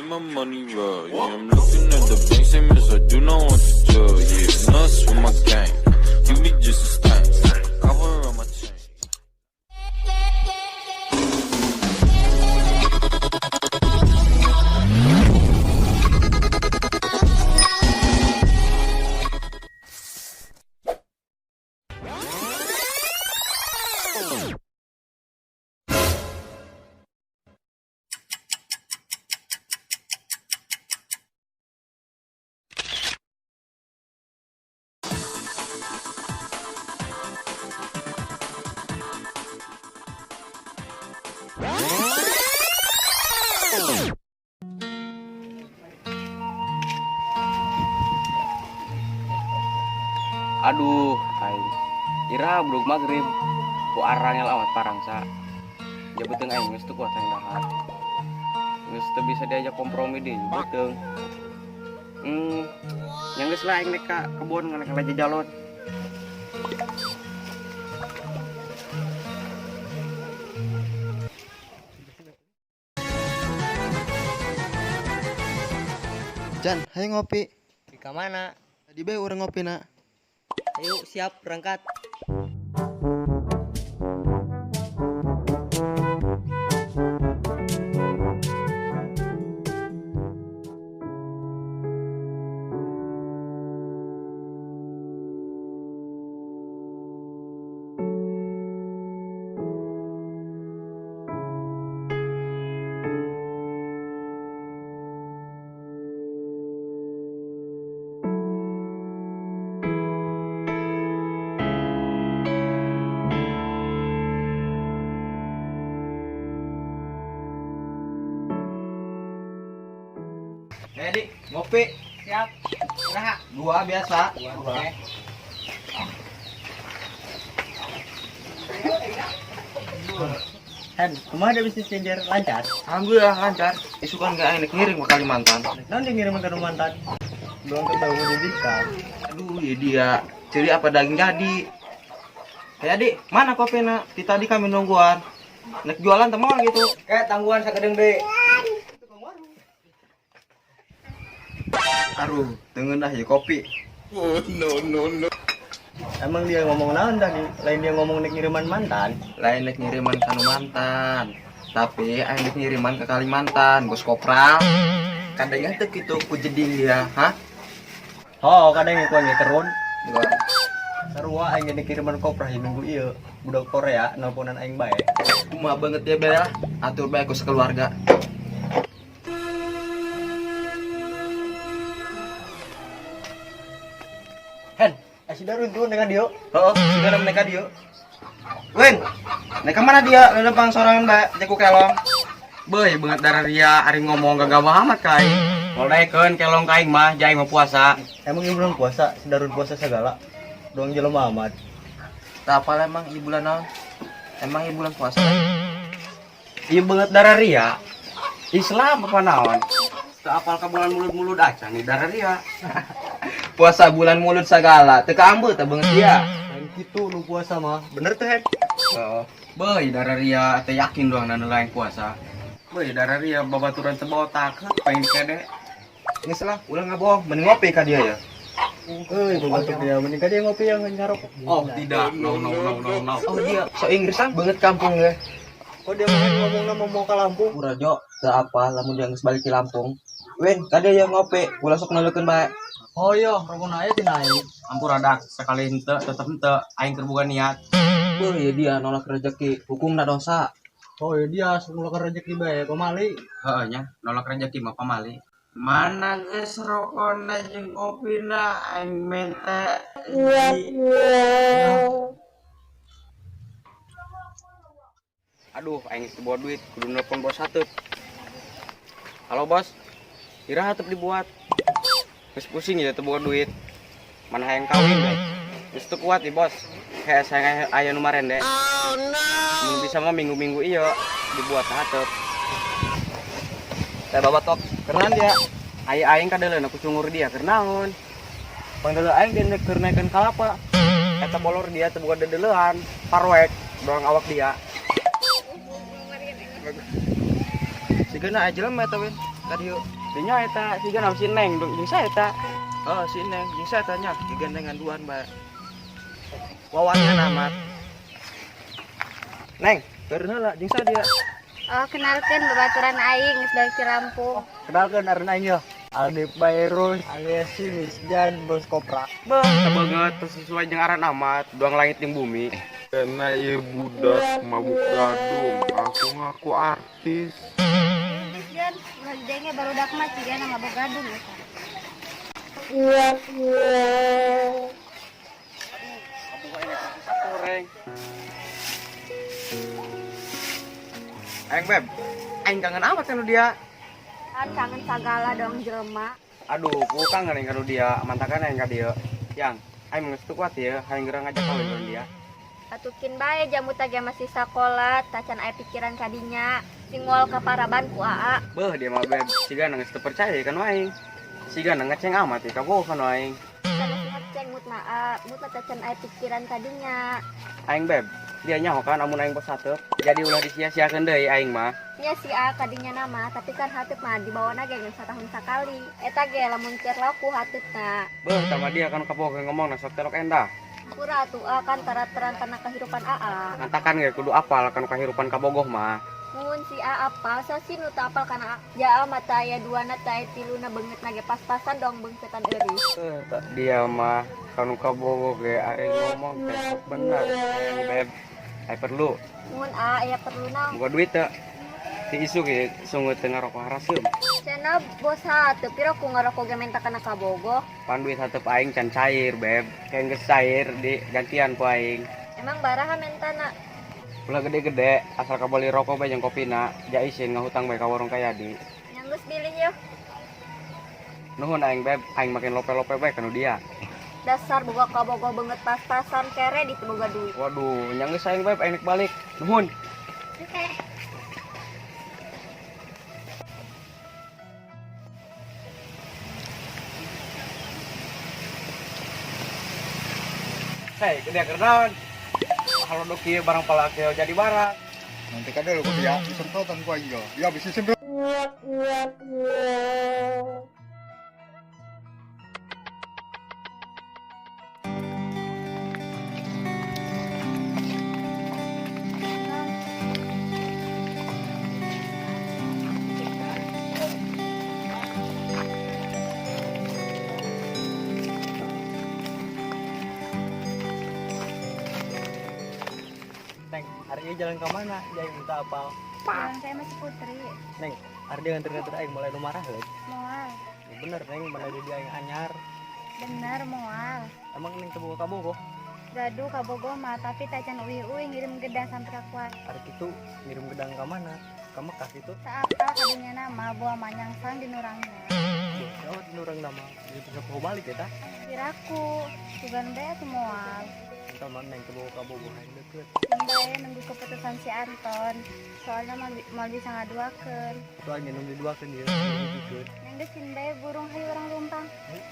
my money right. Yeah, I'm looking at the bank statements, I do not want to tell. Yeah, nuts with my gang. You be just a stank. Cover on my chain. Aduh, aing. Ira belum maghrib. Ku arangel amat parangsa. Ja beuteung aing geus teu kuat aing dahar. Geus teu bisa diajak kompromi deui beuteung. Yang geus lah aing nek ka kebon ngalek jalon. Jan, hayo ngopi. Di mana? Tadi bae urang ngopi na. Ayo siap berangkat. Dik, ngopi. Siap. Nah, dua biasa. Dua. Oke. Hen, kumaha ada bisnis changer lancar? Alhamdulillah lancar. Isukan gak enak ngirim ke Kalimantan. Naon dia ngirim ke Kalimantan? Belum tahu menjadikan. Aduh, ya dia. Jadi apa daging jadi? Kayak dik, mana kopi nak? Di tadi kami nungguan. Nek jualan teman gitu. Kayak tangguhan sakedeng deh. Aduh, tengen dah ya kopi. Oh, no, no, no. Emang dia ngomong naon dah nih? Lain dia ngomong nek ngiriman mantan. Lain nek ngiriman kanu mantan. Tapi aing nek ngiriman ke Kalimantan, bos kopral. Kadangnya teu kitu ku jeding dia, hah? Oh, kadang ku aing kerun. Enggak. Sarua aing nek kiriman kopral ieu minggu ieu. Budak Korea nelponan aing bae. Kumaha banget ya bae lah. Atur bae ku sekeluarga. Hen, si Darun tuh dengan dia. Oh, sudah mereka dia. Win, mereka mana dia? Lempang sorangan mbak, jago kelong. Beuh, banget darah dia, ari ngomong gagah amat kai. Molekeun kelong kaing mah, jai mah puasa. Emang ieu bulan puasa, si Darun puasa segala. Doang jelema amat. Tak apa emang ieu bulan naon? Emang ieu bulan puasa? Ieu banget darah ria. Islam apa naon? Teu apal ka bulan mulut-mulut acan nih darah ria. Puasa bulan mulut segala, teu kaambe teh beungeut dia. Lain kitu nu puasa mah. Bener teh, Hen? Heeh. Beuh, darah ria teh yakin doang dan lain puasa. Beuh, darah ria babaturan teu botak, pengen dikede. Geus lah, ulah ngabohong, mending ngopi ka dia ya. Euy, babatur dia mending ka dia ngopi yang nyarok. Oh, tidak. No, no, no, no, no. Oh, dia so Inggrisan beungeut kampung ge. Oh, dia mah ngomongna mau ke Lampung. Urajo, teu apa lamun dia geus balik ke Lampung. Win, ka dia yang ngopi, ulah sok naleukeun bae. Oh iya, rokona aya tina aing. Ampura dak, sekali henteu tetep henteu, aing keur boga niat. Beuh, ya dia nolak rezeki, hukumna dosa. Oh iya dia sok nolak rezeki bae, pamali. Heeh nya, nolak rezeki mah pamali. Mana geus rokona jeung kopina aing menta. Aduh, aing geus bawa duit, kudu nelpon bos hateup. Halo bos, iraha hateup dibuat. Geus pusing ya teu boga duit. Mana hayang kawin bae. Geus teu kuat nih bos. Kayak saya aya nu marende. Oh no. Mun bisa mah minggu-minggu ieu dibuat hateup. Teh babatok, kerenan dia. Aya aing kadeuleun aku cungur dia keur naon. Pangdeuleu aing dia keur naekeun kalapa. Eta bolor dia teu boga dedeleuan, parwek doang awak dia. Sigana aja jelema eta Win. Ka dieu. Dinya eta siga nama si Neng jeung saha eta? Oh, si Neng jeung saha eta nya digandengan duaan bae. Wawannya amat. Neng, Beureun heula jeung saha dia? Oh, kenalkan babaturan aing geus balik ti Lampung. Kenalkan aran aing yeuh. Alif Bayrus alias si Misjan bos kopra. Beuh, teu beungeut teu sesuai jeung aran amat, duang langit jeung bumi. Karena ieu budak mabuk gadung, aku ngaku artis. Misjan, ulah didenge barudak mah cigana mabok gadung eta. Goreng. Aing beb, aing kangen amat kan dia. Kan kangen sagala dong jelema. Aduh, ku kangen aing ka dia, mantakan aing ka dieu. Yang, aing geus teu kuat ya, hayang geura ngajak kawin ka dia. Atukin bae jamu tage masih sakola, tacan aya pikiran kadinya. Sing moal kaparaban ku aa. Beuh, dia mah beb, siga geus teu percaya kan aing. Siga ngeceng amat ya kabogoh kan aing. Sanes ngeceng mut mah aa, mut mah tacan aya pikiran kadinya. Aing beb, dia nyaho kan amun aing bos hateup, jadi ulah disia-siakeun deui aing mah. Nya si A kadinya nama, tapi kan hateup mah dibawana ge ngan satahun sakali. Eta ge lamun keur laku hateupna. Beuh, sama dia kan kabogoh ngomong sok telok endah. Pura atuh A kan tara-terang kana kehidupan AA. Nantakan ge kudu apal kana kehidupan kabogoh mah. Mun si A apal, sasi nu teu apal kana A. Ja A mah teu aya duana teu aya tiluna beungeutna ge pas-pasan dong beungkeutan euris. Tak dia mah kanu kabogoh ge ari ngomong teh sok bener. Aing beb, ai perlu. Mun A aya perlu naon? Boga duit teu? Si isu ge sungut teu ngarokok haraseum. Cenah bos hateup pira ku ngarokok ge menta kana kabogoh. Pan duit hateup aing can cair beb. Kayak geus cair di gantian ku aing. Emang baraha mentana? Ulah gede-gede asal kabeli rokok bae jeung kopina, ja isin ngahutang bae ka warung Kayadi. Nya geus bilih yeuh. Nuhun aing beb, aing makin lope-lope bae kanu dia. Dasar boga kabogoh beungeut pas-pasan kere di teu boga duit. Waduh, nya geus aing beb, aing nek balik. Nuhun. Oke. Hei, dia kernaon. Kalau dok kieu barang palak kieu jadi barang. Nanti kada lu dia disemprotan ku aing yo. Ya bisa semprot. Neng, hari ini jalan ke mana? Aing minta apal. Jalan saya masih Putri. Neng, hari dia nganter-nganter aing mulai nu marah leuh. Moal. Ya bener Neng, mana dia aing anyar. Bener moal. Emang Neng teu boga kabogoh? Gaduh kabogoh mah tapi tacan uih-uih ngirim gedang sampai ka kuat. Hari kitu ngirim gedang ka mana? Ka Mekah kitu. Saapal kadinya nama buah manyangsang di nurangna. Jauh di nurang nama. Jadi bisa bawa balik ya ta? Kiraku, sugan bae atuh moal. Entah mana yang kebawa kabogoh aing deket. Bae nunggu keputusan si Anton. Soalnya moal bisa ngaduakeun. Itu aing nunggu diduakeun ieu, nunggu dikeun. Yang geus bae burung hayu urang lumpang. Hei.